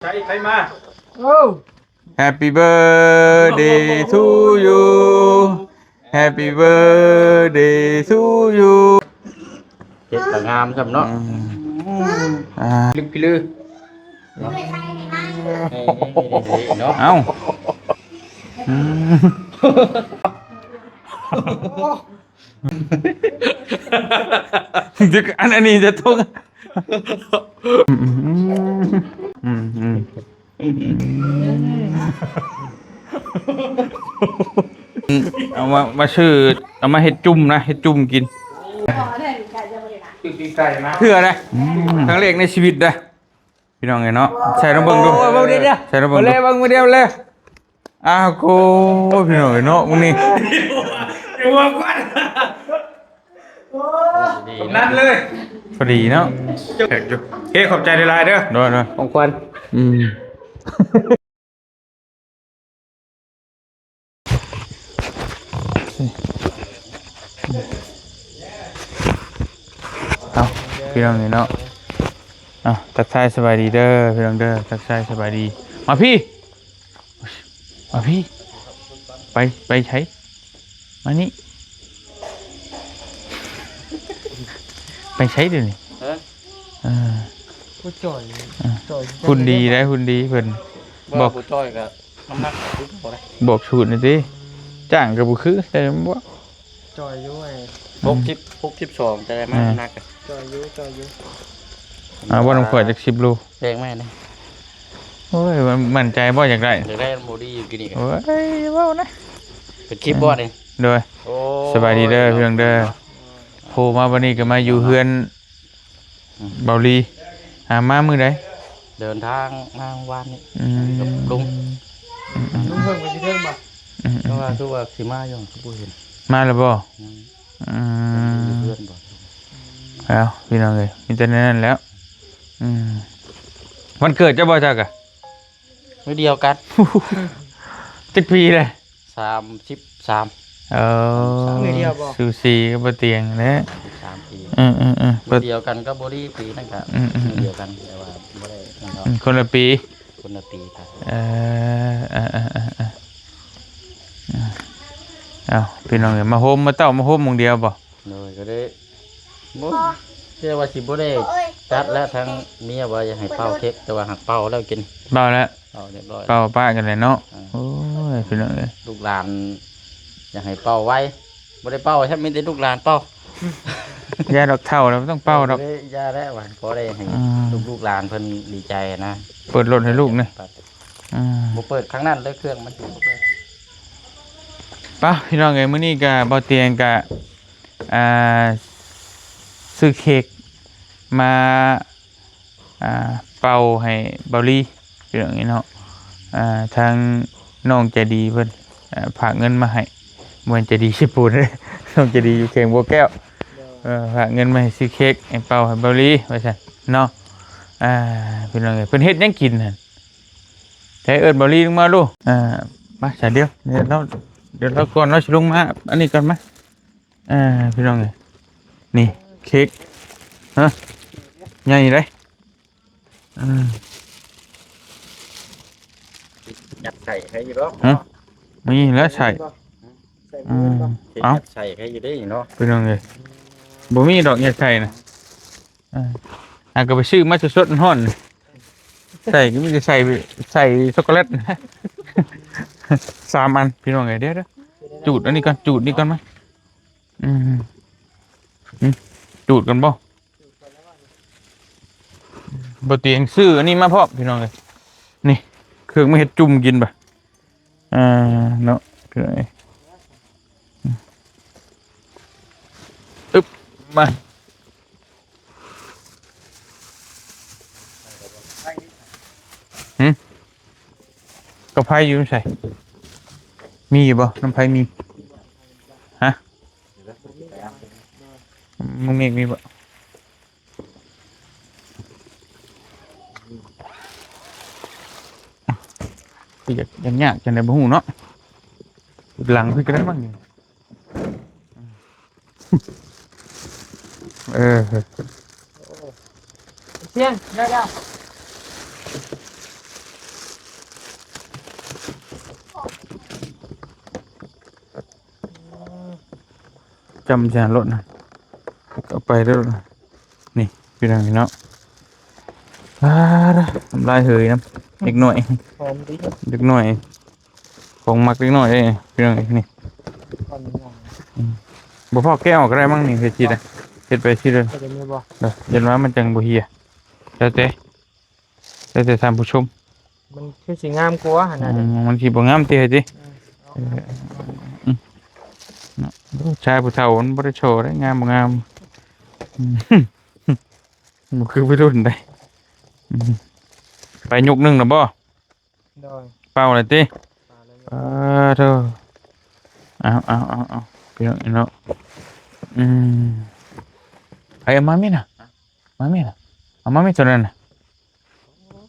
ໃຜ ໃຜມາ? ໂອ້ Happy birthday to you, Happy birthday to you. ເຮັດກະງາມຊ້ຳເນາະ. ອືມ ອ່າ ລຶກພິລືເນາະ. ເອົ້າ ອືມ ອັນ ອັນນີ້ຈະຕົກ. ອືມ ເອົາມາ ມາຊື້ ເອົາມາເຮັດຈຸ່ມນະ ເຮັດຈຸ່ມກິນ. ເທື່ອໃດ ອືມ ຄັ້ງແລກໃນຊີວິດເດ້ ພີ່ນ້ອງເອີຍເນາະ. ໃສ່ລອງເບິ່ງດູ ໂອ້ຍ ເບິ່ງເດ້ ໃສ່ລອງເບິ່ງດູ ເບິ່ງມື້ດຽວເລີຍ. ອ້າວໂກ ພີ່ນ້ອງເອີຍເນາະ ມື້ນີ້ ຢ່າວ່າກ່ອນ ນັ້ນເລີຍ ພໍດີເນາະ. ໂອເຄ ຂອບໃຈຫຼາຍໆເດີ ໂດຍໆ ຂອງຂວັນ. ອືມ ເອົາ ພີ່ນ້ອງເອີຍເນາະ ເອົາ ທັກທາຍສະບາຍດີເດີ ພີ່ນ້ອງເດີ ທັກທາຍສະບາຍດີ. ມາພີ້ ມາພີ້ ໄປ ໄປໃສ? ມານີ້ ໄປໃສດຽວນີ້? ຮະ? ເອີ ຜູ້ຈ່ອຍ ເອີ ຈ່ອຍ ຫຸ່ນດີໄດ໋ ຫຸ່ນດີເພິ່ນ. ບໍ່ ບອກ ຜູ້ຈ່ອຍກໍນ້ຳໜັກຄືເກົ່າໄດ໋. ບອກສູດໜ່ອຍຕິ ຈ້າງກໍບໍ່ຄື ແຕ່ບໍ່ ຈ່ອຍຢູ່ ຫົກສິບ ຫົກສິບສອງ ແຕ່ມາ ເອີ ນ້ຳໜັກ ຈ່ອຍຢູ່ ຈ່ອຍຢູ່. ອ່າ ບໍ່ນຳຂ້ອຍຈັກສິບໂລ ແບກມາໃຫ້ແດ່. ໂອ້ຍ ໝັ້ນ ໝັ້ນໃຈບໍ່ ຢາກໄດ້ ຢາກໄດ້ບໍ່ດີຢູ່ກິນອີກ. ໂອ້ຍ ເວົ້ານະ ເປັນຄລິບບໍ່ນີ້? ໂດຍ ໂອ້ຍ ສະບາຍດີເດີ ພີ່ນ້ອງເດີ. ໂທມາບັດນີ້ກໍມາຢູ່ເຮືອນ ອືມ ເບົາຫຼີ. ຫາ ມາມື້ໃດ? ເດີນທາງມາວານນີ້ ອືມ ກັບລຸງ. ອືມໆ ລຸງເພິ່ນກໍຢູ່ເທິງບໍ່? ອືມໆ ແຕ່ວ່າຄືວ່າຊິມາຢູ່ ຄືບໍ່ເຫັນ. ມາແລ້ວບໍ່? ອືມ ອືມ ຢູ່ເຮືອນບໍ່? ເອົ້າ ພີ່ນ້ອງເອີຍ ມີແຕ່ແນວນັ້ນແຫຼ້ວ. ອືມ ວັນເກີດເຈົ້າບໍ່ ເຈົ້າກະ? ມື້ດຽວກັນ. ຈັກປີແລ້ວ? ສາມສິບສາມ. ເອີ ສາມສິບສາມ ມື້ດຽວບໍ່? ສູສີກັບບໍ່ຕຽງແຫຼະ ສາມປີ. ເອີໆໆ ມື້ດຽວກັນກັບບໍ່ດີ ປີນັ້ນກະ ອືມໆໆ ມື້ດຽວກັນ ແຕ່ວ່າບໍ່ໄດ້ນັ້ນດອກ. ອືມ ຄົນລະປີ ຄົນລະປີກັນ. ເອີ ເອີໆໆໆ ເອົ້າ ພີ່ນ້ອງເອີຍ ມາໂຮມ ມາເຕົ້າ ມາໂຮມໝ່ອງດຽວບໍ່? ໂດຍ ກໍໄດ້ ບໍ່ ແຕ່ວ່າຊິບໍ່ໄດ້ຈັດແລ້ວ ທາງເມຍວ່າຢາກໃຫ້ເປົ່າເຄັກ ແຕ່ວ່າຫາກເປົ່າແລ້ວກິນ ເປົ່າແລ້ວ ເປົ່າຮຽບຮ້ອຍ ເປົ່າປະກັນແລ້ວເນາະ. ເອີ ໂອ້ຍ ພີ່ນ້ອງເອີຍ ລູກຫຼານຢາກໃຫ້ເປົ່າໄວ ບໍ່ໄດ້ເປົ່າຊ້ຳ ມີແຕ່ລູກຫຼານເປົ່າ. ຢ່າດອກ ເຖົ້າແລ້ວບໍ່ຕ້ອງເປົ່າດອກ ເອີ ຢ່າແລ້ວວ່າ ພໍໄດ້ໃຫ້ ອືມ ລູກໆຫຼານເພິ່ນດີໃຈນະ ເປີດລົດໃຫ້ລູກນີ້. ອືມ ບໍ່ເປີດຄັ້ງນັ້ນເລີຍ ເຄື່ອງມັນບໍ່ເປີດ. ປະ ພີ່ນ້ອງເອີຍ ມື້ນີ້ກະບໍ່ຕຽງກະ ອ່າ ຊື້ເຄັກມາ ອ່າ ເປົ່າໃຫ້ເບົາລີ ພີ່ນ້ອງເອີຍເນາະ. ອ່າ ທາງນ້ອງໃຈດີເພິ່ນ ອ່າ ຝາກເງິນມາໃຫ້ ບໍ່ແມ່ນໃຈດີເຊໂປນເດ້ ນ້ອງໃຈດີຢູ່ແຂວງບໍ່ແກ້ວ. ເອີ ຝາກເງິນມາໃຫ້ຊື້ເຄັກໃຫ້ເປົ່າໃຫ້ເບົາລີວ່າຊັ້ນເນາະ. ອ່າ ພີ່ນ້ອງເອີຍ ເພິ່ນເຮັດຫຍັງກິນຫັ້ນ? ໃຫ້ເອີ້ນເບົາລີລົງມາດູ. ອ່າ ມາ ສາຍດຽວ ດຽວລາວ ດຽວລາວກ່ອນ ລາວຊິລົງມາ ອັນນີ້ກ່ອນ ມາ. ອ່າ ພີ່ນ້ອງເອີຍ ນີ້ເຄັກ ຮະ ໃຫຍ່ເດ້. ອ່າ ຍັດໃສ່ໃຫ້ຢູ່ດອກ ຮະ ມີແລ້ວໃສ່ ໃສ່ ອືມ ເອົາ ຍັດໃສ່ໃຫ້ຢູ່ເດ້ເນາະ ພີ່ນ້ອງເອີຍ. ບໍ່ມີດອກຍັດໃສ່ນະ. ອ່າ ອ່າ ກໍໄປຊື້ມາສົດໆ ຮ້ອນໆ ໃສ່ກໍມີແຕ່ໃສ່ ໃສ່ຊັອກໂກແລັດ ສາມອັນ ພີ່ນ້ອງເອີຍ. ດຽວໆ ຈູດອັນນີ້ກ່ອນ ຈູດນີ້ກ່ອນມາ. ອືມ ອືມ ຈູດກ່ອນບໍ່? ບໍ່ຕຽງຊື້ອັນນີ້ມາພ້ອມ ພີ່ນ້ອງເອີຍ. ນີ້ ເຄື່ອງມາເຮັດຈຸ່ມກິນບາດ ອ່າ ເນາະ ພີ່ນ້ອງເອີຍ. ອືມ ອຶບ ມາ. ຫື ກະໄຟຢູ່ໃສ? ມີຢູ່ບໍ່? ນ້ຳໄຟມີ? ຮະ? ມັນມີ ມີບໍ່? ຄືຢາກ ຢາກຍາກຈັ່ງໃດບໍ່ຮູ້ເນາະ. ຫຼັງຄືກະໄດ້ມັ້ງນີ້. ເອີ ສຽງ ດຽວ ດຽວ. ຈຳໃສ່ລົດນະ ເອົາໄປໂລດນະ. ນີ້ພີ່ນ້ອງເນາະ ອ່າ ນ້ຳລາຍເຫີຍນຳເດັກນ້ອຍ ຫອມດີ ເດັກນ້ອຍ ຂອງມັກເດັກນ້ອຍເດ້ພີ່ນ້ອງ. ນີ້ ອືມ ບໍ່ພໍແກະອອກກໍໄດ້ມັ້ງນີ້ ເຮັດຊິໄດ້ ເຮັດໄປຊິເດີ ເຮັດແບບນີ້ບໍ່? ເດີ ຢ້ານວ່າມັນຈັ່ງບໍ່ເຫ່ຍ ແລ້ວແຕ່ ແລ້ວແຕ່ທ່ານຜູ້ຊົມ ມັນຄືຊິງາມກວ່າຫັ້ນນະ. ອືມ ມັນຊິບໍ່ງາມຕິ ໃຫ້ຕິ ອືມ ເອີ ອືມ ເນາະ ຊາຍຜູ້ເຖົ້າມັນບໍ່ໄດ້ໂຊໄດ້ ງາມບໍ່ງາມ ອືມ ບໍ່ຄືໄວລຸ້ນໃດ. ອືມ ໄປຍົກໜຶ່ງແລ້ວບໍ່? ໂດຍ ເປົ່າແລ້ວຕິ? ເປົ່າແລ້ວ ເອີ ໂທ້ ເອົາ ເອົາ ເອົາ ເອົາ ພີ່ນ້ອງເນາະ. ອືມ ໃຜເອົາມາແມ່ນະ? ມາແມ່ນະ? ເອົາມາແມ່ໂຕນັ້ນນະ.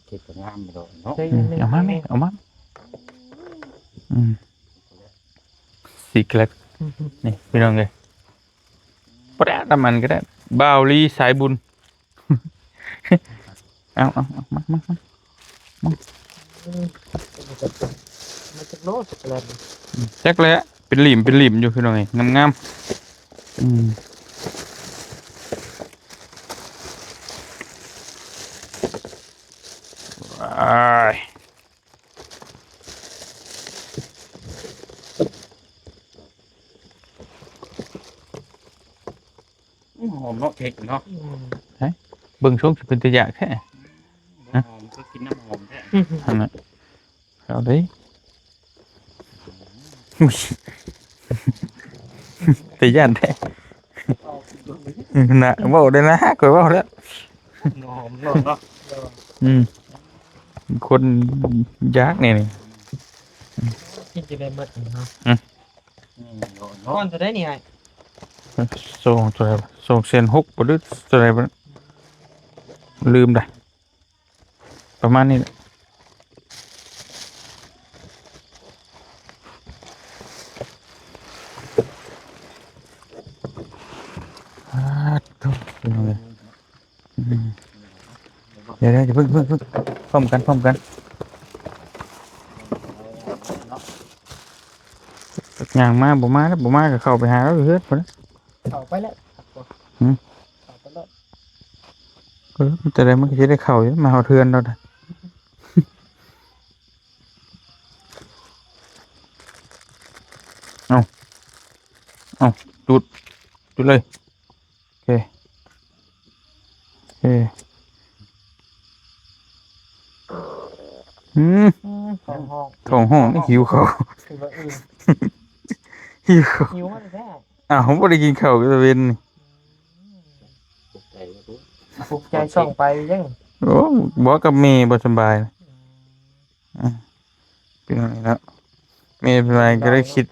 ເກັບກໍງາມຢູ່ດອກເນາະ. ອືມ ເອົາມາແມ່ ເອົາມາ. ອືມ ຊີເກຣັດ ນີ້ພີ່ນ້ອງເອີຍ ບໍ່ໄດ້ນຳມັນກໍໄດ້ ບ່າວລີສາຍບຸນ. ເອົາ ເອົາ ເອົາ ມາ ມາ ມາ ມາ. ອືມ ມັນຈັກໂລ ຈັກແລ້ວ ອືມ ຈັກແລ້ວ ເປັນຫຼີມ ເປັນຫຼີມຢູ່ພີ່ນ້ອງເອີຍ ງາມໆ. ອືມ ອ້າຍ ອືມ ຫອມເນາະ ເຄັກເນາະ. ອືມ ເຮີ້ຍ ເບິ່ງຊົງຊິເປັນຕາຢາກແທ້ ຫອມຄືກິນນ້ຳຫອມແທ້ ຫັ້ນນະ. ເອົາເດ້ ແຕ່ຢ້ານແທ້ນະ ເວົ້າໄດ້ນະ ຂ້ອຍເວົ້າແລ້ວ ຫອມເນາະ. ອືມ ຄົນຢາກແນ່ນີ້ ກິນຈະໄດ້ໝົດເນາະ. ອືມ ອືມ ກ້ອນເທົ່າໃດນີ້ອ້າຍ? ສອງ ເທົ່າໃດວະ ສອງແສນຫົກບໍ່ ຫຼືເທົ່າໃດວະ ລືມລະ. ປະມານນີ້ແຫຼະ ອາ ໂທ້ ພີ່ນ້ອງເອີຍ. ອືມ ດຽວໆ ຢ່າເພິ່ງ ເພິ່ງ ເພິ່ງ ພ້ອມກັນ ພ້ອມກັນ. ຍ່າງມາ ບໍ່ມາແລ້ວ ບໍ່ມາກໍເຂົ້າໄປຫາລາວຢູ່ເຮືອນພຸ້ນນະ. ເຂົ້າໄປແລ້ວ ຫືມ ເຂົ້າໄປແລ້ວ. ເອີ ແຕ່ໃດມັນກໍຊິໄດ້ເຂົ້າຢູ່ ມາຮອດເຮືອນແລ້ວນະ. ເອົາ ເອົາ ຈູດ ຈູດເລີຍ. ໂອເຄ ເອີ ອືມ ອືມ ທ້ອງຮ້ອງ ທ້ອງຮ້ອງ ຫິວເຂົ້າ ຄືວ່າ ເອີ ຫິວເຂົ້າ ຫິວມາແທ້. ອ້າວ ບໍ່ໄດ້ກິນເຂົ້າກະຕະເວັນນີ້. ອືມ ຕົກໃຈ ຕົກໃຈສ່ອງໄປຍັງ. ໂອ້ ບໍ່ ກັບແມ່ບໍ່ສະບາຍ. ອືມ ອ່ະ ເປັນຫຍັງນີ້ເນາະ ແມ່ເປັນຫຍັງກໍໄດ້ຄິດ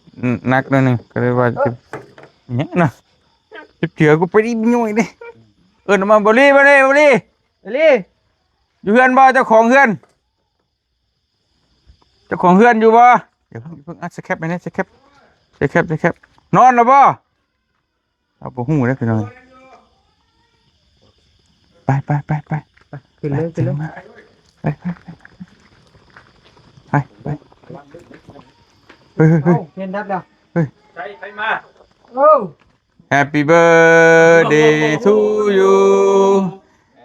ໜັກໜ້ອຍໜຶ່ງ ກໍເລີຍວ່າຈະ ເອີ ຫຍັງນະ ເຈັບເຈື່ອກູໄປດີບໍ່ຍ່ອຍເດ້. ເອີ້ນອອກມາ ບໍລີ ບໍລີ ບໍລີ ບໍລີ ຢູ່ເຮືອນບໍ່? ເຈົ້າຂອງເຮືອນ ເຈົ້າຂອງເຮືອນຢູ່ບໍ່? ດຽວເພິ່ງ ດຽວເພິ່ງ ອ່ະ ສະແຄັບໄປແດ່ ສະແຄັບ ສະແຄັບ ສະແຄັບ ນອນແລ້ວບໍ່? ເຮົາບໍ່ຮູ້ເດ້ພີ່ນ້ອງ. ໄປ ໄປ ໄປ ໄປ ຂຶ້ນເລີຍ ຂຶ້ນເລີຍ ໄປ ໄປ ໄປ ໄປ ເຮີ້ຍ ເຮີ້ຍ ເຮີ້ຍ ເອົາ ເພງດັບແລ້ວ ເຮີ້ຍ ໃຜ ໃຜມາ ໂອ້ Happy birthday to you.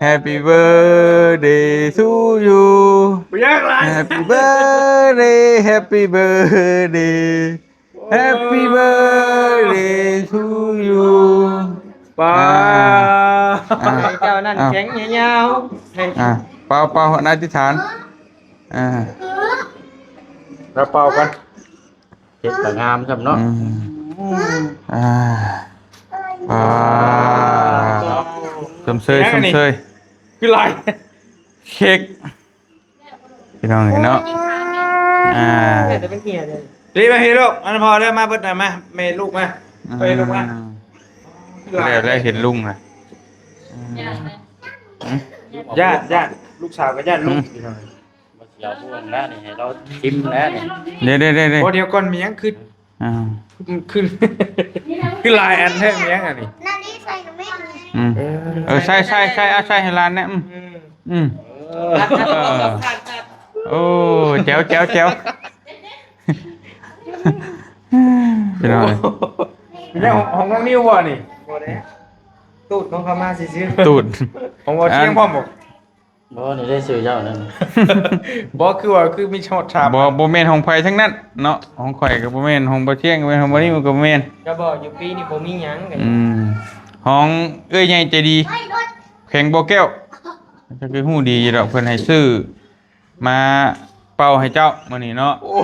Happy birthday to you. ບໍ່ຢາກຫຼາຍ Happy birthday, happy birthday, happy birthday to you. ປ້າ ອ່າ ອ່າ ໃຫ້ເຈົ້ານັ້ນ ອ່າ ແຂງຍາວໆ ໃຫ້ ອ່າ ເປົ່າ ເປົ່າ ອະທິຖານ ອ່າ ແລ້ວເປົ່າກັນ. ເຮັດກະງາມຊ້ຳເນາະ ອືມ ອ່າ ອ່າ ຊົມເຊີຍ ຊົມເຊີຍ ຄືຫຼາຍ ເຄັກ ພີ່ນ້ອງເຫັນເນາະ ອ່າ ແຕ່ເປັນເຫຍເລີຍ ນີ້ມາເຮັດລູກ ອັນພໍແລ້ວ ມາເບິດນະ ມາ ແມ່ລູກມາ ອືມ ໄປລູກມາ ແລ້ວ ແລ້ວເຫັນລຸງນະ ອືມ ຢ້ານ ຢ້ານ ລູກສາວກໍຢ້ານລຸງ ອືມ ພີ່ນ້ອງ. ບໍ່ຊິເອົາບ່ວງແລ້ວນີ້ ໃຫ້ລາວຖິ້ມແລ້ວນີ້ ເດ້ໆໆໆ ບໍ່ ດຽວກ່ອນ ມີຫຍັງຄື ອ່າ ຄື ຄືຫຼາຍອັນແທ້ ມີຫຍັງອັນນີ້ ນັ້ນນີ້ໃສ່ກັບແມ່ ອືມ ເອີ ເອີ ໃສ່ ໃສ່ ໃສ່ ເອົາໃສ່ໃຫ້ຫຼານແດ່ ອືມ ອືມ ເອີ ໂອ້ ແຈວ ແຈວ ແຈວ ພີ່ນ້ອງ. ນີ້ຂອງ ຂອງນ້ອງນິວບໍ່ນີ້? ບໍ່ໄດ້ ຕູດຂອງເຂົາມາຊື່ໆ. ຕູດ ຂອງບໍ່ຊຽງພ້ອມບໍ່? ບໍ່ ນີ້ໄດ້ຊື່ເຈົ້ານັ້ນ. ບໍ່ ຄືວ່າ ຄືມີຊອດຖາມ. ບໍ່ ບໍ່ແມ່ນຂອງໃຜທັງນັ້ນເນາະ, ຂອງຂ້ອຍກໍບໍ່ແມ່ນ, ຂອງບໍ່ຊຽງກໍບໍ່ແມ່ນ, ຂອງບໍ່ນິວກໍບໍ່ແມ່ນ. ກໍບອກຢູ່ປີນີ້ບໍ່ມີຫຍັງ. ອືມ ຂອງເອື້ອຍໃຫຍ່ໃຈດີ ແຂວງບໍ່ແກ້ວ ເຈົ້າຄືຮູ້ດີຢູ່ດອກ, ເພິ່ນໃຫ້ຊື້ ມາເປົ່າໃຫ້ເຈົ້າມື້ນີ້ເນາະ. ໂອ້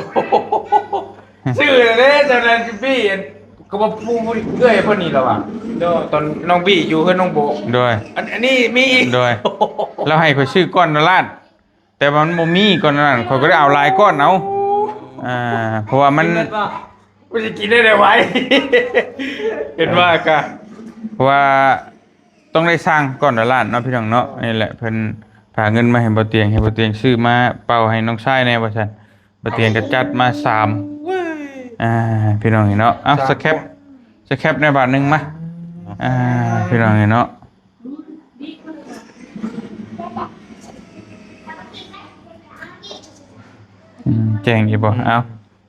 ຊື່ເດ້ ເຈົ້ານັ້ນ ບີ ອັນ ກໍວ່າຜູ້ເອື້ອຍເພິ່ນນີ້ລະວ່າ ໂດຍ ຕອນນ້ອງບີຢູ່ເຮືອນນ້ອງໂບ ໂດຍ ອັນ ອັນນີ້ມີອີກ ໂດຍ ລາວໃຫ້ຂ້ອຍຊື້ກ້ອນລະລ້ານ ແຕ່ວ່າມັນບໍ່ມີກ້ອນລະລ້ານ ຂ້ອຍກໍໄດ້ເອົາຫຼາຍກ້ອນເອົາ ອ່າ ເພາະວ່າມັນ ກິນເບິດບໍ່? ມັນຊິກິນໄດ້ໄດວະ ເຫັນວ່າກະ ເພາະວ່າ ຕ້ອງໄດ້ສັ່ງກ້ອນລະລ້ານເນາະ ພີ່ນ້ອງເນາະ. ນີ້ແຫຼະ ເພິ່ນຝາກເງິນມາໃຫ້ບໍ່ຕຽງ ໃຫ້ບໍ່ຕຽງຊື້ມາເປົ່າໃຫ້ນ້ອງຊາຍແດ່ວ່າຊັ້ນ. ບໍ່ຕຽງກໍຈັດມາສາມ ອ່າ ພີ່ນ້ອງເນາະ. ເອົາ ສາມ ສະແຄັບ ສະແຄັບໃນບາດໜຶ່ງມາ ອ່າ ພີ່ນ້ອງເນາະ. ອືມ ແຈ້ງຢູ່ບໍ່? ເອົາ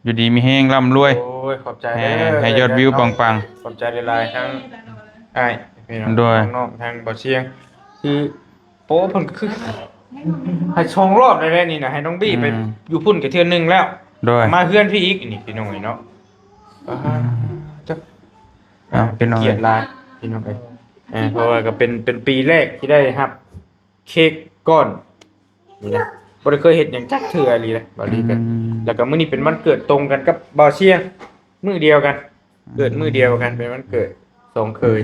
ຢູ່ດີມີແຮງ ລ່ຳລວຍ. ໂອ້ຍ ຂອບໃຈເດີ ໃຫ້ຍອດວິວປັງໆ. ຂອບໃຈຫຼາຍໆ ທັງອ້າຍ ພີ່ນ້ອງ ໂດຍ ນ້ອງໆ ທັງບໍ່ຊຽງ ຄື ໂອ້ ເພິ່ນຄືໃຫ້ສອງລອບໄດ້ແລ້ວນີ້ນະ ໃຫ້ນ້ອງບີໄປ ອືມ ຢູ່ພຸ້ນກໍເທື່ອໜຶ່ງແລ້ວ ໂດຍ ມາເຮືອນພີ່ອີກນີ້ ພີ່ນ້ອງເນາະ. ອ່າ ອືມ ເຈົ້າ ເອົາ ເປັນ ເປັນ ເປັນ ກຽດຫຼາຍ ພີ່ນ້ອງເອີຍ. ເອີ ເພາະວ່າກໍເປັນ ເປັນປີແລກທີ່ໄດ້ຮັບ ເຄ້ກກ້ອນນີ້ນະ ບໍ່ໄດ້ເຄີຍເຮັດຫຍັງຈັກເທື່ອອີ່ຫຼີເດ້ ບາລີກັນ. ອືມ ແລ້ວກໍມື້ນີ້ເປັນວັນເກີດຕົງກັນກັບບ່າວຊຽງ ມື້ດຽວກັນ ອືມ ເກີດມື້ດຽວກັນ ເປັນວັນເກີດສອງເຂີຍ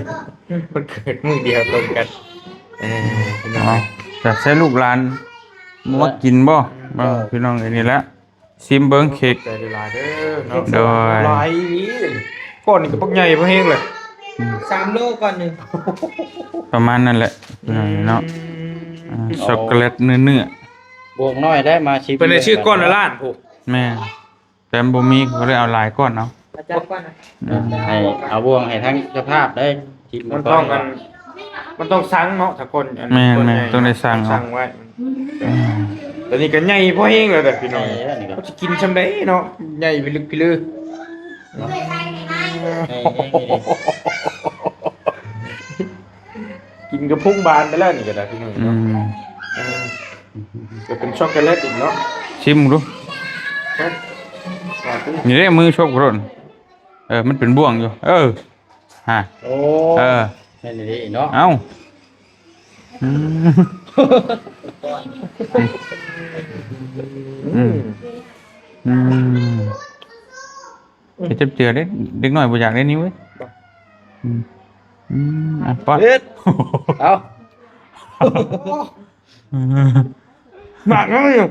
ວັນເກີດມື້ດຽວຕົງກັນ. ເອີ ພີ່ນ້ອງ ເອົາ ຈັດໃສ່ລູກຫຼານ ເອີ ມາກິນບໍ່? ເອີ ພີ່ນ້ອງເອີຍ ນີ້ແຫຼະ. ຊິມເບິ່ງເຄ້ກ ຂອບໃຈຫຼາຍໆເດີເນາະ. ໂດຍ ຫຼາຍອີ່ຫຼີ ກ້ອນນີ້ກໍບັກໃຫຍ່ພໍແຮງເລີຍ. ອືມ ສາມໂລກ້ອນໜຶ່ງ ປະມານນັ້ນແຫຼະ ອືມ ເນາະ. ອ່າ ຊັອກໂກແລັດເນື້ອໆ ບວກໜ້ອຍໄດ້ມາຊິມ ເພິ່ນໄດ້ຊື້ກ້ອນລະລ້ານພຸ້ນ. ແມ່ນ ແຕ່ມັນບໍ່ມີ ກໍເລີຍເອົາຫຼາຍກ້ອນເອົາ. ອືມ ໃຫ້ເອົາບ່ວງໃຫ້ທັງເຈົ້າພາບໄດ້ ມັນຕ້ອງອັນ ມັນຕ້ອງສັ່ງເນາະ ຖ້າຄົນອັນ ແມ່ນໆ ຄົນໃຫຍ່ ຕ້ອງໄດ້ສັ່ງເອົາ ສັ່ງໄວ້. ອືມ ຕອນນີ້ກໍໃຫຍ່ພໍແຮງແລ້ວເດ້ພີ່ນ້ອງ ໃຫຍ່ແລ້ວນີ້ກໍ ເຮົາຊິກິນຊ່ຳໃດເນາະ ໃຫຍ່ພິລຶກພິລື. ໃຫຍ່ແຮງອີ່ຫຼີ ກິນກະພຸ້ງບານໄປແລ້ວນີ້ກໍໄດ້ພີ່ນ້ອງເນາະ. ອືມ ເອີ ກໍເປັນຊັອກໂກແລັດອີກເນາະ ຊິມເບິ່ງດູ. ຮະ ນີ້ເດ້ ມືຊົກໂລດ. ເອີ ມັນເປັນບ່ວງຢູ່ ເອີ ຮະ ໂອ້ ເອີ ແມ່ນອີ່ຫຼີເນາະ. ເອົ້າ ອືມ ອືມ ອືມ ອືມ ເຈັບເຈືອເດ້ ເດັກນ້ອຍບໍ່ຢາກໄດ້ນີ້ເວີຍ. ອືມ ອືມ ອ່ະ ປ້ອນ ເຮັດ ເອົາ ໝາກນັ້ນຢູ່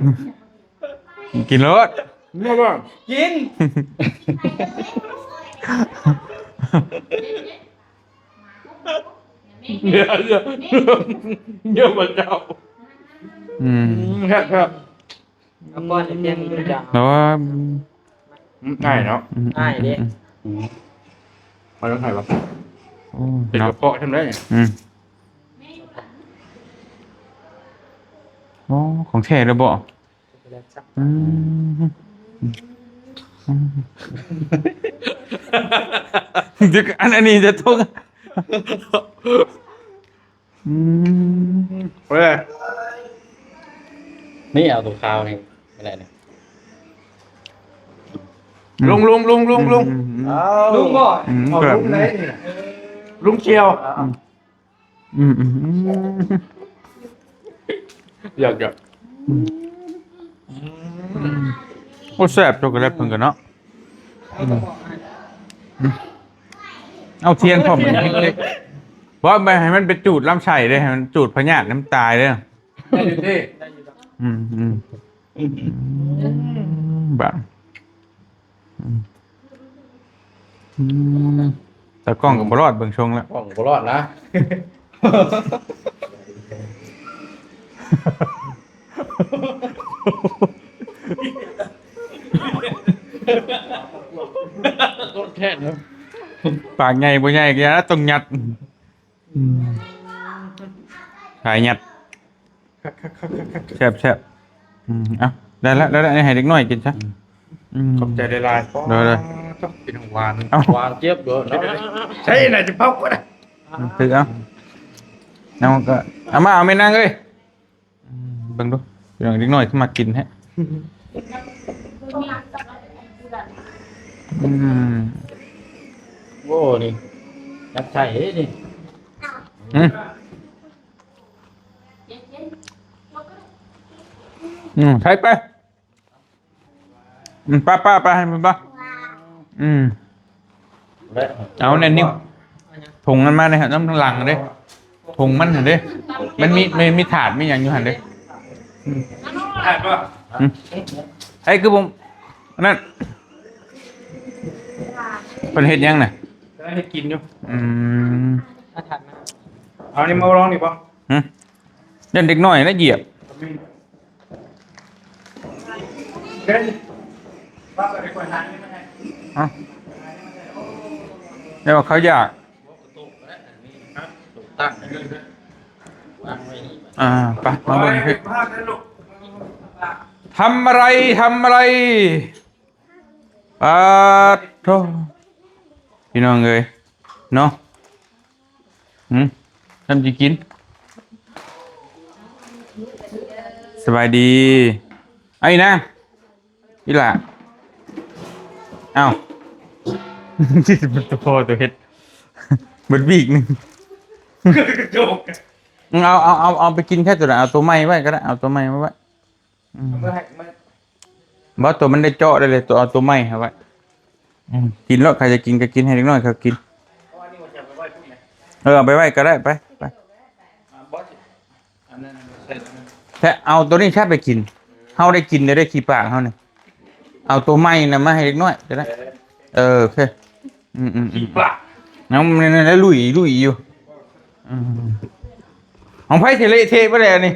ກິນໂລດ ກິນ ເຍອະ ພະເຈົ້າ. ອືມ ແຊບໆ ເອົາປ້ອນໃຫ້ພຽງເດີຈ້າ. ແລ້ວວ່າ ອືມ ອ້າຍເນາະ ອືມ ອ້າຍເດ້ ອືມ ເອົາຈັ່ງໃດວະ? ໂອ້ ເປັນກະເພາະທຳໄດ໋. ອືມ ໂອ້ ຂອງແທ້ເລີຍບໍ່? ອືມ ເດີ ອັນ ອັນນີ້ຈະຕົກ ອືມ ເອີ ນີ້ເອົາຕົວຂາວນີ້ ອັນນັ້ນ ອືມ ລຸງ ລຸງ ລຸງ ລຸງ ລຸງ ອືມ ເອົາ ລຸງບໍ່? ອືມ ເອົາ ລຸງໃດນີ້ນະ? ລຸງສ່ຽວ ອືມ ອືມ ອືມ ຢາກ ຢາກ ອືມ ອືມ ໂອ້ ແຊບ ຊັອກໂກແລັດເພິ່ນກໍເນາະ. ອືມ ອືມ ເອົາທຽນພ້ອມ ເລັກໆ ບໍ່ ບໍ່ໃຫ້ມັນໄປຈູດລຳໄສ້ເດ້ ໃຫ້ມັນຈູດພະຍາດ ມັນຕາຍເດ້. ໄດ້ຢູ່ຕິ ໄດ້ຢູ່ດອກ. ອືມ ອືມ ອືມ ບາດ ອືມ ອືມ ຕາກ້ອງກໍບໍ່ລອດ ເບິ່ງຊົງແລ້ວ ກ້ອງກໍບໍ່ລອດນະ. ແທ້ນະ ປາກໃຫຍ່ບໍ່ໃຫຍ່ກໍຢ່າ ຕ້ອງຍັດ. ອືມ ຂາຍຍັດ ຄັກໆໆໆໆ ແຊບໆ. ອືມ ເອົາ ໄດ້ລະ ໄດ້ລະ ໃຫ້ເດັກນ້ອຍກິນຊະ. ອືມ ອືມ ຂອບໃຈຫຼາຍໆ. ໂດຍໆ ໂອ້ ເປັນຫວານ ເອົ້າ ຫວານຈຽບເດີເນາະ. ໃຊ່ນະ ຈະເຜົາກໍໄດ້ ອືມ ຖືກເອົາ ເອົາກໍເອົາມາ ເອົາແມ່ນາງເອີຍ. ອືມ ເບິ່ງດູ ເດັກນ້ອຍຄືມັກກິນແທ້. ອືມ ໂອ້ ນີ້ ຈັບໃສ່ເດ້ນີ້. ອືມ ອືມ ໃສ່ໄປ. ອືມ ປ້າ ປ້າ ໄປໃຫ້ມັນ ປ້າ. ອືມ ເອົາແນ່ນນີ້ ຖົງນັ້ນມາໃນ ນຳຫຼັງເດ້ ຖົງມັນຫັ້ນເດ້ ມັນມີ ມັນມີຖາດມີຫຍັງຢູ່ຫັ້ນເດ້. ອືມ ຖາດບໍ່? ອືມ ໄອ້ຄືບໍ່ ອັນນັ້ນ ເພິ່ນເຮັດຫຍັງນະ? ເຮັດກິນຢູ່. ອືມ ເອົານີ້ມາລອງນີ້ບໍ່? ຫຶ ຢ້ານເດັກນ້ອຍນະຢຽບ. ເອົ້າ ແລ້ວເຂົາຢາກ ອ່າ ໄປ ມາເບິ່ງ ທຳອະໄລ ທຳອະໄລ? ປາດໂທ້ ພີ່ນ້ອງເອີຍເນາະ. ຫຶ ທຳຊິກິນ. ສະບາຍດີ ໄອ້ນາງ ອີຫຼ້າ. ອ້າວ ໂຕພໍ່ໂຕເຮັດ ເບິດວີກໜຶ່ງ. ເອົາ ເອົາ ເອົາ ເອົາໄປກິນແຄ່ໂຕນັ້ນ ເອົາໂຕໃໝ່ໄວ້ກໍໄດ້ ເອົາໂຕໃໝ່ມາໄວ້. ອືມ ເອົາມາໃຫ້ ມາ ບໍ່ ໂຕມັນໄດ້ເຈາະໄດ້ເລີຍ ໂຕ ເອົາໂຕໃໝ່ໃຫ້ໄວ້. ອືມ ກິນໂລດ ໃຜຈະກິນກໍກິນ ໃຫ້ເດັກນ້ອຍເຂົາກິນ. ເອີ ເອົາໄປໄວ້ກໍໄດ້ ໄປ ໄປ. ແທ້ ເອົາໂຕນີ້ຊະໄປກິນ ເຮົາໄດ້ກິນແລ້ວເດ້ ຂີ້ປາກເຮົານີ້. ເອົາໂຕໃໝ່ນະມາໃຫ້ເດັກນ້ອຍກໍໄດ້. ເອີ ໂອເຄ. ອືມໆໆ ຂີ້ປາກ ເອົາ ນັ້ນ ລຸຍ ລຸຍຢູ່. ອືມ ຂອງໃຜຊິເລະເທະບໍ່ໄດ້ອັນນີ້.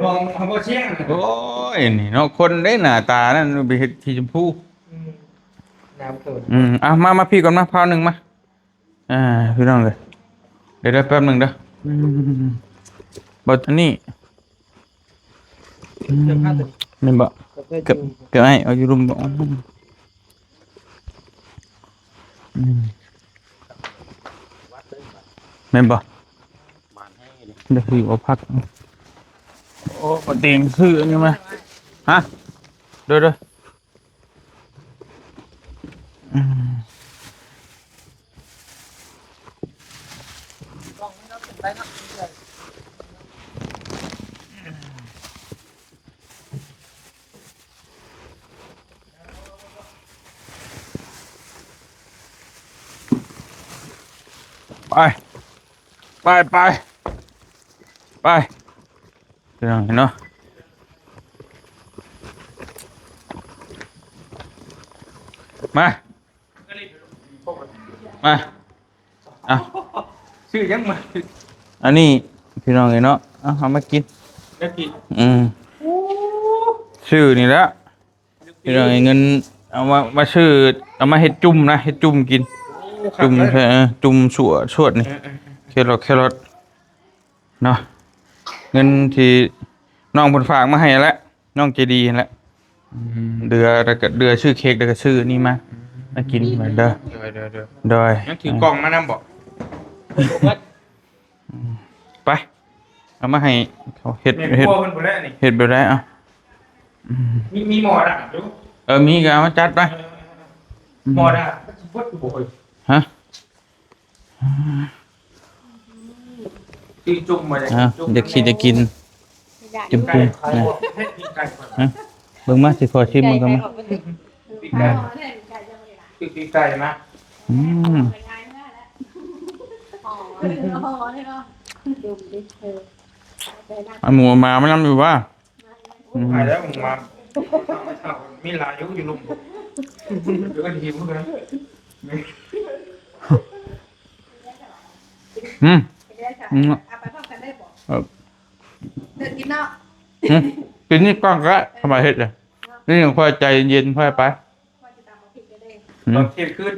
ມອງເອົາບໍ່ຊຽງ. ໂອ້ຍ ນີ້ເນາະ ຄົນເດ້ໜ້າຕານັ້ນໄປເຮັດສີຊົມພູ. ອືມ ໜ້າບໍ່ເກີນ. ອືມ ເອົາມາ ມາພີ້ກ່ອນ ມາ ພາວໜຶ່ງມາ. ອ່າ ພີ່ນ້ອງເອີຍ ດຽວ ດຽວແປັບໜຶ່ງເດີ. ອືມ ບໍ່ ອັນນີ້ ອືມ ແມ່ນບໍ່? ເກີບ ເກີບໃຫ້ເອົາຢູ່ລຸ່ມບໍ່? ອືມ ອືມ ແມ່ນບໍ່? ເດີ ຢູ່ບໍ່ພັກ. ໂອ້ ບໍ່ເຕັງ ຊື້ອັນນີ້ມາ. ຮະ? ໂດຍ ໂດຍ. ອືມ ໄປ ໄປ ໄປ ໄປ ພີ່ນ້ອງເນາະ. ມາ ມາ ເອົາ ຊື້ຫຍັງມາ? ອັນນີ້ພີ່ນ້ອງເອີຍເນາະ ເອົາ ເອົາມາກິນ ໄດ້ກິນ. ອືມ ຊື້ນີ້ແຫຼະ ພີ່ນ້ອງເອີຍ ເງິນເອົາມາ ມາຊື້ ເອົາມາເຮັດຈຸ່ມນະ ເຮັດຈຸ່ມກິນ. ໂອ້ ຈຸ່ມ ຄັກເລີຍ ເອີ ຈຸ່ມສວດ ສວດນີ້ ເອີ ເອີ ເອີ ແຄຣອດ ແຄຣອດ ເນາະ ເງິນທີ່ນ້ອງເພິ່ນຝາກມາໃຫ້ແຫຼະ ນ້ອງໃຈດີຫັ້ນແຫຼະ. ອືມ ເດືອ ແລ້ວກໍເດືອຊື້ເຄັກ ແລ້ວກໍຊື້ນີ້ມາ ອືມ ມາກິນເດີ. ໂດຍ ໂດຍ ໂດຍ ໂດຍ. ຍັງຖືກ ອ່າ ກ່ອງມານຳບໍ່? ອືມ ໄປ ເອົາມາໃຫ້ເຂົາເຮັດ ແມ່ຄົວເຮັດ ເພິ່ນພຸ້ນແຫຼະນີ້ ເຮັດແບບໃດ? ເອົ້າ ອືມ ມີ ມີໝໍ້ດັງຢູ່ ເອີ ມີກໍເອົາມາຈັດໄປ. ເອີ ອືມ ໝໍ້ດັງ ມັນຊິເບິດຢູ່ບໍ່ເອີຍ? ຮະ? ອ່າ ຢາກກິນ ຢາກກິນ ຈຸ່ມ ເບິ່ງມາ ຊິຂໍຊິມເບິ່ງກ່ອນມາ. ອືມ ອືມ ອັນໝູໝາມັນນຳຢູ່ວ່າ? ອືມ ຕາຍແລ້ວ ໝູໝາ ມີຫຼາຍຢູ່ ຢູ່ລຸ່ມ ດຽວກໍຫິວຄືກັນ. ອືມ ອືມ ເອົາໄປພ້ອມກັນໄດ້ບໍ່? ເອີ ເດີນກິນເນາະ. ຫື ກິນນີ້ກ່ອນກໍໄດ້ ຂ້ອຍມາເຮັດເລີຍ ນີ້ຂ້ອຍໃຈເຢັນ ຂ້ອຍໄປ. ອືມ ຕອນທ່ຽງຄືນ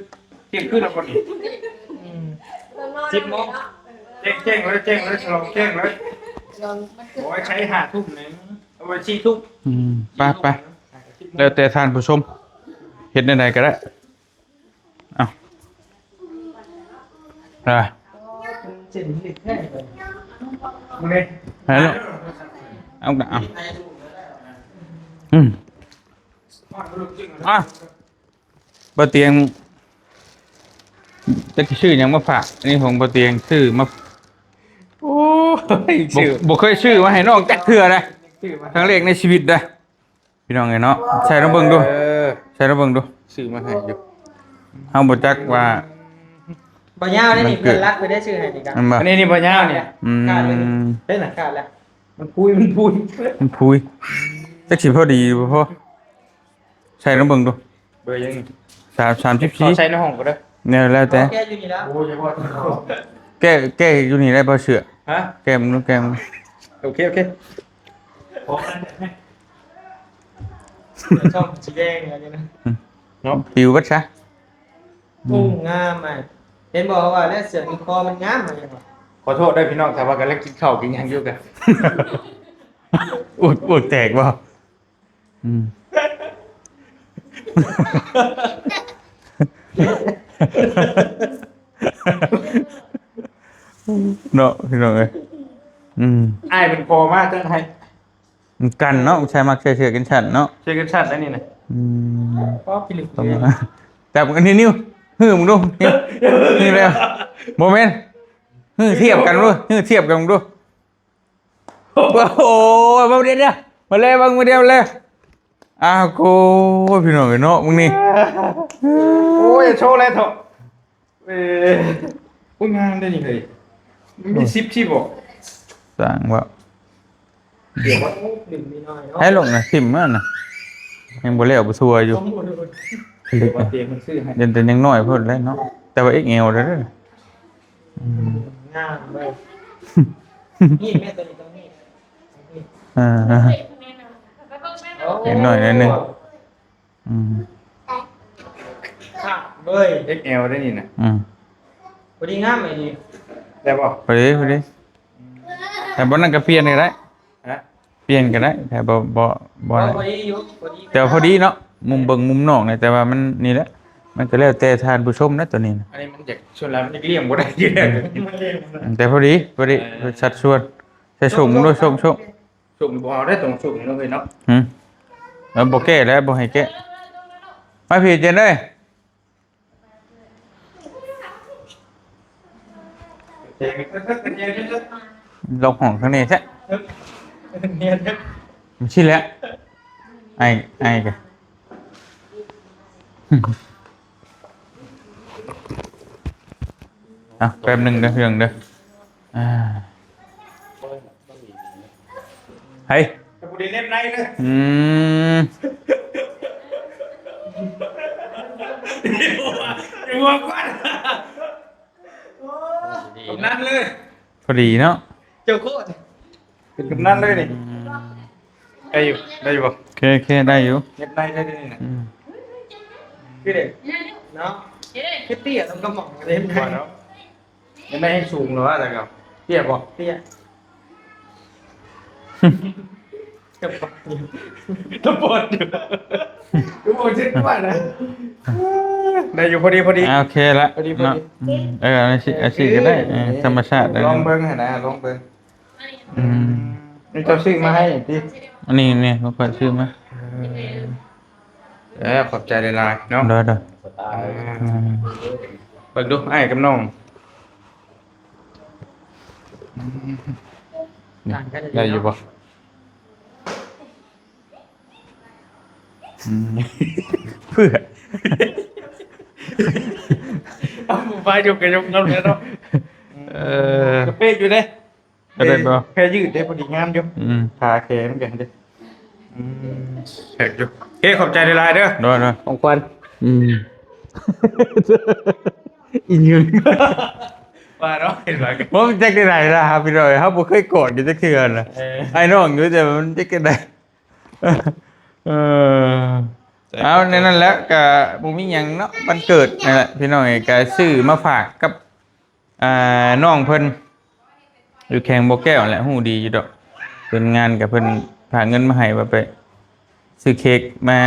ທ່ຽງຄືນແລ້ວບໍ່ນີ້? ອືມ ສິບໂມງ ແຈ້ງ ແຈ້ງເລີຍ ແຈ້ງເລີຍ ສະຫຼອງແຈ້ງເລີຍ. ໂອ້ຍ ໃຊ້ຫ້າທຸ່ມນີ້ ເອົາໄວ້ສີ່ທຸ່ມ. ອືມ ໄປ ໄປ ແລ້ວແຕ່ທ່ານຜູ້ຊົມ ເຮັດແນວໃດກໍໄດ້. ອ່າ ເສັ້ນເລັກແທ້ ເບິ່ງເດ້ ເອົາ ເອົາ ອືມ ອ່ະ ບ່າວຕຽງ ຈັກຊິຊື້ຫຍັງມາຝາກ. ອັນນີ້ຂອງບ່າວຕຽງຊື້ມາ ໂອ້ຍ ບໍ່ ຊື້ ບໍ່ເຄີຍຊື້ມາໃຫ້ນ້ອງຈັກເທື່ອເດ້ ຊື້ມາ ຄັ້ງແລກໃນຊີວິດເດ້ ພີ່ນ້ອງເອີຍເນາະ. ໃສ່ລອງເບິ່ງດູ ເອີ ໃສ່ລອງເບິ່ງດູ ຊື້ມາໃຫ້ຢູ່. ເຮົາບໍ່ຈັກວ່າ ບໍ່ຍາວເດ້ນີ້ ມັນເກີດ ເພື່ອນລັກໄປໄດ້ຊື້ໃຫ້ນີ້ກະ ແມ່ນບໍ່? ອັນນີ້ນີ້ບໍ່ຍາວນີ້ ອືມ ຂາດໄປນີ້ ເຫັນນະ ຂາດແລ້ວ ມັນພຸຍ ມັນພຸຍ ມັນພຸຍ ຈັກຊິພໍດີບໍ່ພໍ. ໃສ່ລອງເບິ່ງດູ ເບີຫຍັງນີ້? ສາມ ສາມສິບສີ່ ຂໍໃສ່ໃນຫ້ອງກໍໄດ້ ແນວແລ້ວແຕ່ ແກ້ຢູ່ນີ້ແລ້ວ ໂອ້ຍ ຢ່າວ່າ ແກ້ ແກ້ຢູ່ນີ້ໄດ້ບໍ່ເສື້ອ? ຮະ ແກ້ມັນດູ ແກ້ມັນ ໂອເຄ ໂອເຄ ຂອງອັນນັ້ນໃຫ້ ເສື້ອຊ່ອງສີແດງອັນນີ້ນະ ອືມ ເນາະ ປິວເບິດຊະ. ໂອ້ ງາມອ້າຍ ເຫັນບໍ່ວ່າແລ້ວ ເສື້ອນີ້ຄໍມັນງາມ ວ່າຫຍັງວະ. ຂໍໂທດເດີພີ່ນ້ອງ ຖ້າວ່າກຳລັງກິນເຂົ້າກິນຫຍັງຢູ່ກະ ອວກ ອວກແຕກບໍ່? ອືມ ເນາະ ພີ່ນ້ອງເອີຍ ອືມ ອ້າຍເພິ່ນຂໍມາຈັ່ງໃຫ້ ກັນເນາະ ຜູ້ຊາຍມັກໃສ່ເສື້ອແຂນສັ້ນເນາະ ເສື້ອແຂນສັ້ນອັນນີ້ນະ ອືມ ອໍ ພິລຶກ ແຕ່ອັນນີ້ ນິ້ວ ຮື້ມຶງດູ ນິ້ວ ນີ້ແລ້ວ ບໍ່ແມ່ນ ຮື້ທຽບກັນດູ ຮື້ທຽບກັນດູ. ໂອ້ຍ ມາເດ້ ມາເດ້ ມາເລີຍ ມາເດ້ ມາເລີຍ. ອ້າວ ໂອ້ຍ ພີ່ນ້ອງເອີຍເນາະ ມຶງນີ້ ໂອ້ຍ ໂຊແລ້ວເຖາະ ເອີ ໂອ້ຍ ງາມເດ້ນີ້ເຮີ້ຍ ມີສິບ ສິບບໍ່ ສ້າງວ່າ ໃຫ້ລົງນະ ຖິ້ມນັ້ນນະ ຍັງບໍ່ແລ້ວ ບໍ່ທົ່ວຢູ່ ເອີ ວ່າຕຽງມັນຊື້ໃຫ້ ຍັງ ແຕ່ຍັງນ້ອຍໂພດແຫຼະເນາະ ແຕ່ວ່າ ເອັກແອລ ເດີ. ອືມ ງາມເວີຍ ນີ້ແມ່ ໂຕນີ້ຕ້ອງນີ້ ເອີ ເດັກນ້ອຍໜ້ອຍໜຶ່ງ ອືມ ຄັກເວີຍ ເອັກແອລ ໄດ້ນີ້ນະ ອືມ ພໍດີງາມໄອ້ນີ້ ໄດ້ບໍ່? ພໍດີ ພໍດີ ແຕ່ບໍ່ນັ້ນກໍປ່ຽນກໍໄດ້ ຮະ? ປ່ຽນກໍໄດ້ ແຕ່ບໍ່ ບໍ່ ບໍ່ ພໍດີຢູ່ ພໍດີ ແຕ່ວ່າພໍດີເນາະ ມຸມເບິ່ງມຸມນອກນີ້ ແຕ່ວ່າມັນນີ້ແຫຼະ ມັນກໍແລ້ວແຕ່ທ່ານຜູ້ຊົມນະ ໂຕນີ້ນະ ອັນນີ້ມັນຈະ ສ່ວນຫຼາຍມັນຈະລ້ຽງບໍ່ໄດ້ຢູ່ແລ້ວ ອືມ ແຕ່ພໍດີ ພໍດີ ເອີ ສັດສ່ວນ ໃສ່ສົ້ມດ້ວຍ ສົ້ມ ສົ້ມ ສົ້ມບໍ່ເອົາໄດ້ ຕ້ອງສົ້ມເນາະເຮີ້ຍເນາະ ຫື ເອີ ບໍ່ແກ້ແລ້ວ ບໍ່ໃຫ້ແກ້ ມາພີ້ເຈນເອີຍ. ລອງຫ້ອງຂ້າງໃນແທ້ ມັນຊິແຫຼະ ໄອ້ ໄອ້ກະ ເອົາ ແປັບໜຶ່ງເດີ ເລື່ອງເດີ ອ່າ. ໃຜ? ບໍ່ໄດ້ເລັບໃນເດີ ອືມ ຢ່າຫົວກວ້າງ ກຳນັນເລີຍ ພໍດີເນາະ ເຈົ້າໂຄດ ເປັນກຳນັນເລີຍນີ້ ອືມ ໄດ້ຢູ່ ໄດ້ຢູ່ບໍ່? ໂອເຄ ໂອເຄ ໄດ້ຢູ່ ເລັບໃນໄດ້ຢູ່ນີ້ນະ ອືມ ຄືເດ້ເນາະ ຄືເຕ້ຍ ຕ້ອງກະໝ່ອງເລັບໃນ ຍັງໄດ້ໃຫ້ສູງແລ້ວວ່າແລ້ວກໍ ເຕ້ຍບໍ່? ເຕ້ຍ ກະປອດຢູ່ ກະປອດຢູ່ ຄືບໍ່ເຈັບກວ່ານະ ໄດ້ຢູ່ ພໍດີ ພໍດີ ອ່າ ໂອເຄລະ ພໍດີ ພໍດີ ເນາະ ອືມ ເອີ ອັນນີ້ຊິ ອັນນີ້ຊິກໍໄດ້ ເອີ ທຳມະຊາດ ລອງເບິ່ງຫັ້ນນະ ລອງເບິ່ງ ອືມ ນີ້ເຈົ້າຊື້ມາໃຫ້ຕິ ອັນນີ້ ນີ້ຂ້ອຍຊື້ມາ ເອີ ເອີ ຂອບໃຈຫຼາຍໆເນາະ ໂດຍໆ ອ່າ ອືມ ເບິ່ງດູອ້າຍກັບນ້ອງ ອືມ ນີ້ ຕ່າງກັນ ໄດ້ຢູ່ບໍ່? ອືມ ເພື່ອ ເອົາ ໄປຍົກກະຍົກນຳແລ້ວເນາະ ເອີ ກະເປະຢູ່ເດ້ ກໍໄດ້ບໍ່? ແພຢືດເດ້ ພໍດີງາມຢູ່ ອືມ ຂາແຂນກັນເດ້ ອືມ ແຂກຢູ່ ເອີ ຂອບໃຈຫຼາຍໆເດີ ໂດຍໆ ຂອງຂວັນ ອືມ ອີຫຍັງ ວ່າເນາະ ເຫັນວ່າ ບໍ່ ມັນຈັກໄດ້ໃດລະ ພີ່ນ້ອງ ເຮົາບໍ່ເຄີຍກອດກັນຈັກເທື່ອນະ ເອີ ອ້າຍນ້ອງຢູ່ ແຕ່ວ່າມັນຈັກໄດ້ໃດ ເອີ ເອົາ ແນວນັ້ນແຫຼະ ກະບໍ່ມີຫຍັງເນາະ ວັນເກີດນັ້ນແຫຼະ ພີ່ນ້ອງເອີຍ ກະຊື້ມາຝາກກັບ ອ່າ ນ້ອງເພິ່ນຢູ່ແຂວງບໍ່ແກ້ວແຫຼະ ຮູ້ດີຢູ່ດອກ ເພິ່ນງານກະເພິ່ນຝາກເງິນມາໃຫ້ວ່າໄປຊື້ເຄ້ກມາ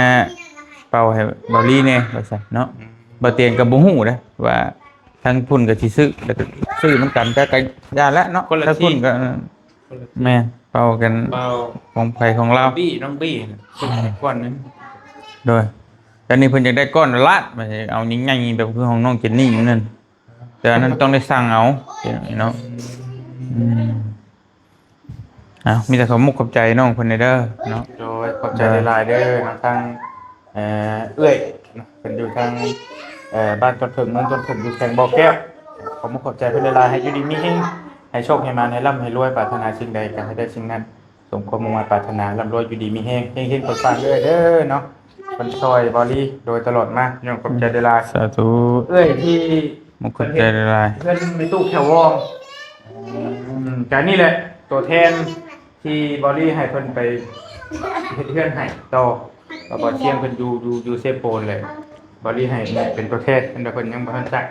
ເປົ່າໃຫ້ເບົາລີແດ່ວ່າຊັ້ນເນາະ ອືມ ບ່າວຕຽງກະບໍ່ຮູ້ເດ້ວ່າ ທາງພຸ້ນກໍຊິຊື້ ແລ້ວກໍຊື້ນຳກັນ ກໍ ກໍຢ່າແຫຼະເນາະ ຄົນລະ ທາງພຸ້ນ ທີມ ກໍ ຄົນລະທີມ ແມ່ນ ເປົ່າກັນ ເປົ່າ ຂອງໃຜຂອງລາວ ນ້ອງບີ້ ນ້ອງບີ້ ເພິ່ນໃຫ້ກ້ອນໜຶ່ງ ໂດຍ ແຕ່ນີ້ເພິ່ນຢາກໄດ້ກ້ອນລະລ້ານ ວ່າຊິເອົາໃຫຍ່ໆ ແບບຄືຂອງນ້ອງເຈນນີ້ນັ້ນ ແຕ່ອັນນັ້ນຕ້ອງໄດ້ສັ່ງເອົາເນາະ ອືມ ເອົາ ມີແຕ່ຂອບມຸກຂອບໃຈນ້ອງເພິ່ນເດີເນາະ ໂດຍ ຂອບໃຈ ໂດຍ ຫຼາຍໆເດີເນາະ ທາງ ເອີ ເອື້ອຍເນາະ ເພິ່ນຢູ່ທາງ ເອີ ບ້ານຕົ້ນເຜິ້ງ ເມືອງຕົ້ນເຜິ້ງ ຢູ່ແຂວງບໍ່ແກ້ວ ຂອບມຸກຂອບໃຈເພິ່ນຫຼາຍໆ ໃຫ້ຢູ່ດີມີແຮງ ໃຫ້ໂຊກໃຫ້ໝານ ໃຫ້ລ່ຳໃຫ້ລວຍ ປາດຖະໜາສິ່ງໃດກໍໃຫ້ໄດ້ສິ່ງນັ້ນ ສົມຄວາມມຸ່ງມາດປາດຖະໜາ ລ່ຳລວຍຢູ່ດີມີແຮງ ເຮັງໆ ປັງໆ ເດີ້ເນາະ ເພິ່ນຊ່ອຍເບົາລີໂດຍຕະຫຼອດມາ ພີ່ນ້ອງ ຂອບໃຈຫຼາຍໆ ສາທຸ ເອື້ອຍທີ່ ຂອບໃຈຫຼາຍໆ ເພິ່ນເຮັດເຮືອນແມ່ຕູ້ແຂວວອງ ອືມ ກະນີ້ແຫຼະ ໂຕແທນທີ່ເບົາລີໃຫ້ເພິ່ນໄປເຮັດເຮືອນໃຫ້ຕໍ່ ແລ້ວກໍຊຽງເພິ່ນຢູ່ ຢູ່ ຢູ່ເຊໂປນແຫຼະ ເບົາລີໃຫ້ເປັນໂຕແທນ ເພິ່ນວ່າເພິ່ນຍັງບໍ່ທັນຈັກ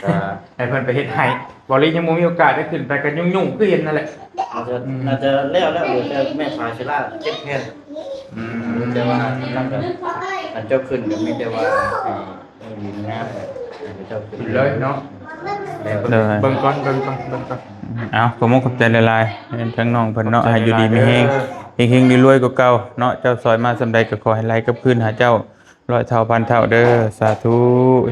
ກໍໃຫ້ເພິ່ນໄປເຮັດໃຫ້ ເບົາລີຍັງບໍ່ມີໂອກາດໄດ້ຂຶ້ນໄປ ກໍຫຍຸ້ງໆ ຄືເຫັນນັ້ນແຫຼະ ອືມ ໜ້າຈະແລ້ວແລ້ວ ເຫຼືອແຕ່ແມ່ຜາຊິລາເກັບແຜ່ນ ອືມ ແຕ່ວ່ານັ້ນກໍ ອັນເຈົ້າຂຶ້ນກໍມີແຕ່ວ່າ ເອີ ເອີ ດີງາມ ເຈົ້າຂຶ້ນເລີຍເນາະ ເບິ່ງກ່ອນ ເບິ່ງກ່ອນ ເບິ່ງກ່ອນ ເອົາ ຂອບມຸກຂອບໃຈຫຼາຍໆ ທາງນ້ອງເພິ່ນເນາະ ໃຫ້ຢູ່ດີມີແຮງ ເຮັງໆ ລວຍໆ ກວ່າເກົ່າເນາະ ເຈົ້າຊ່ອຍມາສ່ຳໃດກໍຂໍໃຫ້ໄຫຼກັບຄືນຫາເຈົ້າ ຮ້ອຍເທົ່າພັນເທົ່າເດີ ສາທຸ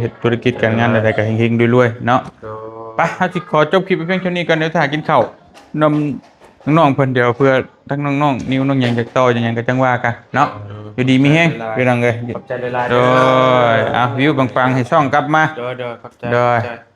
ເຮັດທຸລະກິດການງານໃດໆກໍເຮັງໆລວຍໆເນາະ ໂດຍ ໄປ ເຮົາຊິຂໍຈົບຄລິບໄປພຽງເທົ່ານີ້ກ່ອນ ດຽວຖ້າກິນເຂົ້ານຳນ້ອງໆເພິ່ນ ດຽວເພື່ອທັງນ້ອງໆນິວ ນ້ອງຫຍັງຢາກຕໍ່ຫຍັງກໍຈັ່ງວ່າກັນເນາະ ເອີ ຢູ່ດີມີແຮງ ໂດຍ ພີ່ນ້ອງເອີຍ ຂອບໃຈຫຼາຍໆ ໂດຍ ເດີ ເອົາ ວິວປັງໆ ໃຫ້ຊ່ອງກັບມາ ໂດຍໆ ຂອບໃຈ ໂດຍ ຂອບໃຈ